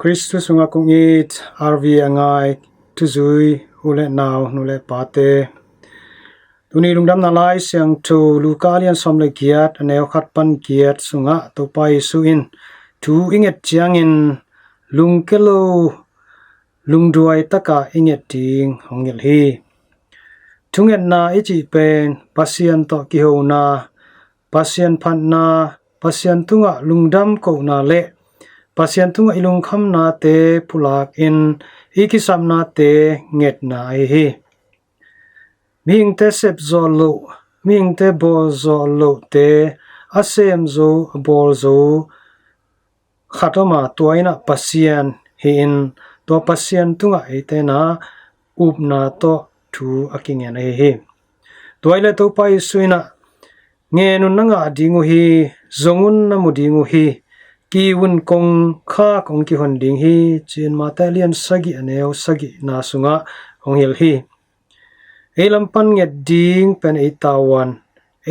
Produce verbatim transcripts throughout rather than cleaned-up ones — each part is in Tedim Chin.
Kristu sungah kong it, R V a ngai, thuzui u le nau, nu le pate. Tuni lungdamna Lai Siangtho Luka lian sawm le giat, a neu khat pan giat sungah Topa Jesu in thu i nget ciangin lungke lo, lungduai taka i nget ding hong hilh hi. Thungetna i cih pen Pasian tawh kihona, Pasian phatna, Pasian tungah lungdam kohna le Pasian tungah i lungkhamnate pulak in i kisapnate ngetna ahi hi. Mihingte sep zawh loh, mihingte bawl zawh lohte, a sem zo, a bawl zo khat om a, tua in ah Pasian hi-in, tua Pasian tungah eite in ah upna tawh thu a kingen ahi hi. Tua hi leh Topa Jesu in ah, "Ngen un, na ngah ding uh hi, zong un, na mu ding uh hi, kiu un, kongkhak hong kihon ding hi," ci-in Mate lian sagih, a neu sagihna sungah hong hilh hi. Ei lam pan nget ding pen ei tavuan,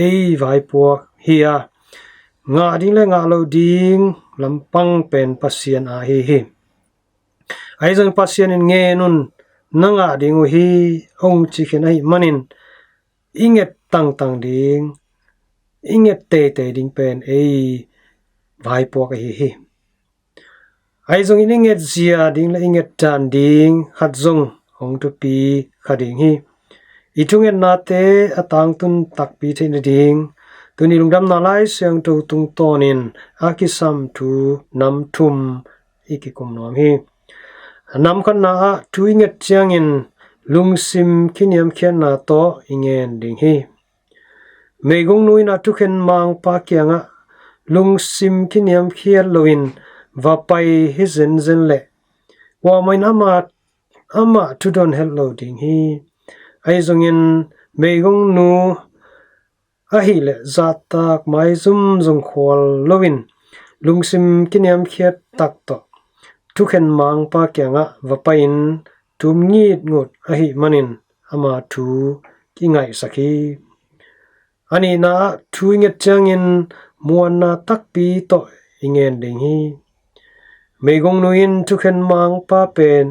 ei vaipuak hi a, ngah ding le ngah loh ding lampang pen Pasian a hi hi. Ahi zongin Pasian in, "Ngen un, na ngah ding uh hi," hong ci khin ahih manin, i nget tangtang ding, i nget teitei ding pen ei vaipuak ahi hi. Ahi zongin i nget zia ding le i nget dan ding khat zong hong thupi kha ding hi. I thungetnate a tangtun takpi theih nading, tuni lungdamna Lai Siangtho tungtawnin a kisam thu nam thum i kikum nuam hi. Nam khatna ah thu i nget ciangin lungsim kiniamkhiatna tawh i ngen ding hi. Meigongnu in ah thukhen mangpa kiangah lungsim kiniamkhiat loin va pai hi zenzen leh, kuamah in amah, amah thudon het lo ding hi. Ahi zongin meigongnu ahih leh zahtak maizum zong khual loin lungsim kiniamkhiat tak tawh thukhen mangpa kiangah va pai-in tum ngitngut ahih manin ama thu kingaihsak hi. A nihna ah thu i nget ciangin muanna takpi tawh i ngen ding hi. Meigongnu in thukhen mangpa pen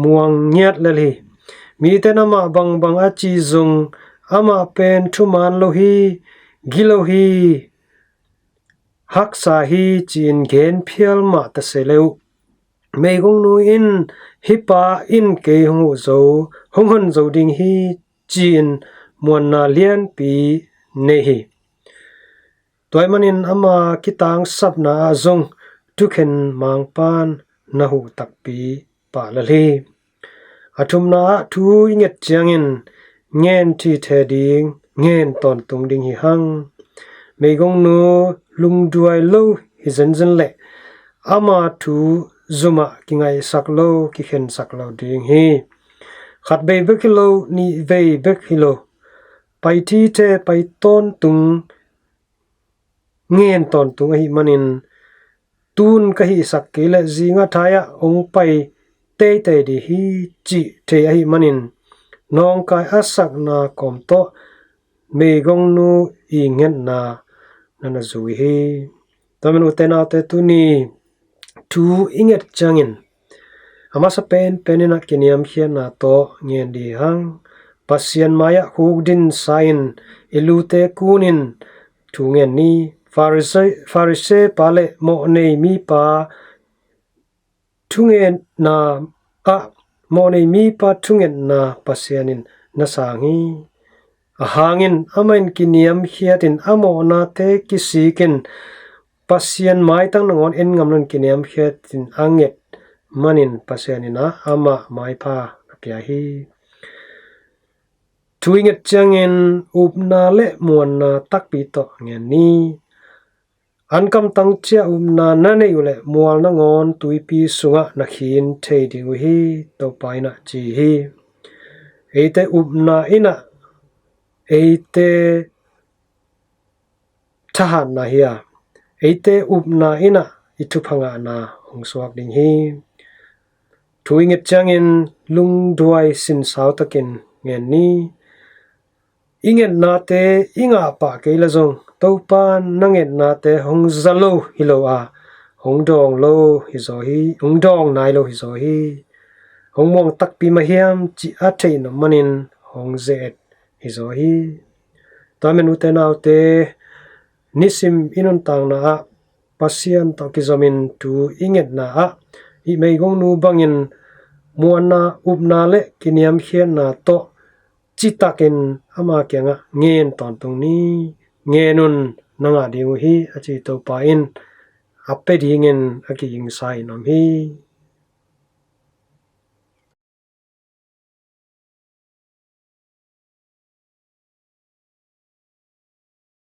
muang ngiat lel hi. Mite in amah bangbang a ci zong, amah pen thuman lo hi, gilo hi, haksa hi, ci-in gen phial mah ta se le uh, meigongnu in, "Hih pa in kei hong huh zo, hong hon zo ding hi," ci-in muanna lianpi nei hi. Tua ahih manin ama kitangsapna ah zong thukhen mangpan na huh takpi pah lel hi. A thumna ah thu i nget ciangin ngen thithe ding, ngen tawntung ding hi hang. Meigongnu lungduai lo hi zenzen leh ama thu zumah kingaihsak lo, kikhensak lo ding hi. Khat vei bek hi lo, nih vei bek hi lo, pai thithe, pai tawntung, ngen tawntung ahih manin, "Tun ka hihsak kei leh zinga thai-ah hong pai teitei ding hi," cih thei ahih manin, nawngkai a sakna kawm tawh meigongnu i ngetna na na zui hi. Tua manin ute naute, tuni thu i nget ciangin a masa penpen in ah kiniamkhiatna tawh ngen dih hang. Pasian mai-ah khukdin sa-in i lute kunin thu ngen ni. Farisee, Farisee pa le mawhnei mipa thungetna ah, mawhnei mipa thungetna Pasian in na sang hi. A hangin amah in kiniamkhiatin a mawhnate kisikin Pasian maitang nangawn en ngam loin kiniamkhiatin a nget manin Pasian in ah amah maipha na pia hi. Thu i nget ciangin upna le muanna takpi tawh ngen ni. Ankamtang ciah upna na neih uh leh mual nangawn tuipi sungah na khin thei ding uh hi, Topa in ah ci hi. Eite upna in ah eite thahatna hi a, eite upna in ah i thupha ngahna hong suak ding hi. Thu i nget ciangin lungduai sinsau takin ngen ni. I ngetnate i ngah pah kei leh zong Topa na ngetnate hong za lo hi lo a, hong dawng lo hizaw hi, hong dawng nai lo hizaw hi. Hong muang takpi mah hiam cih a theih nop manin hong ze-et hizaw hi. Tua manin ute naute, nisim i nuntakna ah Pasian tawh kizomin thu i ngetna ah hih meigongnu bangin muanna upna le kiniamkhiatna tawh citakin ama kiangah ngen tawntung ni. Ngen un, na ngah ding uh hi, a ci Topa in a pia dingin a kigingsa in om hi.